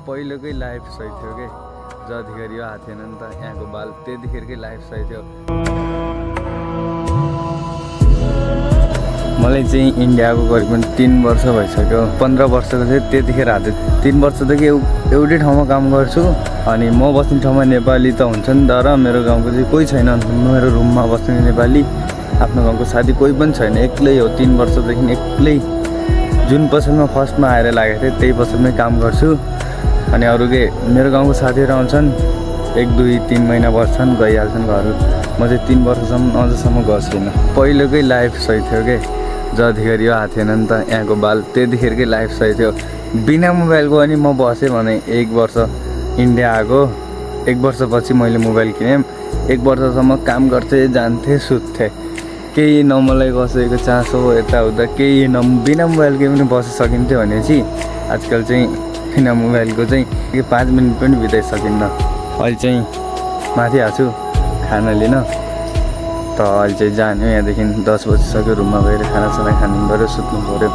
पहिलोकै life सही थियो के जतिखेर यो हात थिएन नि त यहाँको बाल त्यतिखेरकै लाइफ सही थियो। मलाई चाहिँ इन्डियाको करिबन 3 वर्ष भइसक्यो। 15 वर्षको थियो त्यतिखेर हात 3 वर्षदेखि एउटै ठाउँमा काम गर्छु। अनि म बस्ने ठाउँमा नेपाली त हुन्छ नि तर मेरो गाउँको चाहिँ कोही छैन। मेरो रुममा बस्ने नेपाली आफ्नो गाउँको साथी कोही पनि छैन, एक्लै हो। 3 वर्षदेखि एक्लै जुन पसलमा फर्स्टमा आएर लागेको थिएँ त्यही पसलमै काम गर्छु। अनि अरू के मेरो गाउँको साथीहरू आउँछन् 1 2 3 महिना बस्छन् गइहाल्छन् घर। म चाहिँ 3 वर्षसम्म अझसम्म गएको छैन। पहिलोकै लाइफ सही थियो के जतिखेर यो हात थिएन नि त यहाँको बाल त्यतिखेरकै लाइफ सही थियो। बिना मोबाइलको अनि म बसेँ भने 1 वर्ष इन्डिया आएको। 1 वर्षपछि मैले मोबाइल किनेँ। 1 वर्षसम्म काम गर्थेँ, जान्थेँ, सुत्थेँ। केही न मलाई कसैको चासो यताउता केही न, बिना मोबाइलकै पनि बस्न सकिन्थ्यो भनेपछि आजकल चाहिँ बिना मोबाइलको चाहिँ 5 मिनट पनि बिताइ सकिन्न। अहिले चाहिँ माथि आएको छु खाना लिन। त अहिले चाहिँ जाने यहाँदेखि 10 बजिसक्यो। रुममा गएर खानासाना खानु पऱ्यो, सुत्नु पऱ्यो।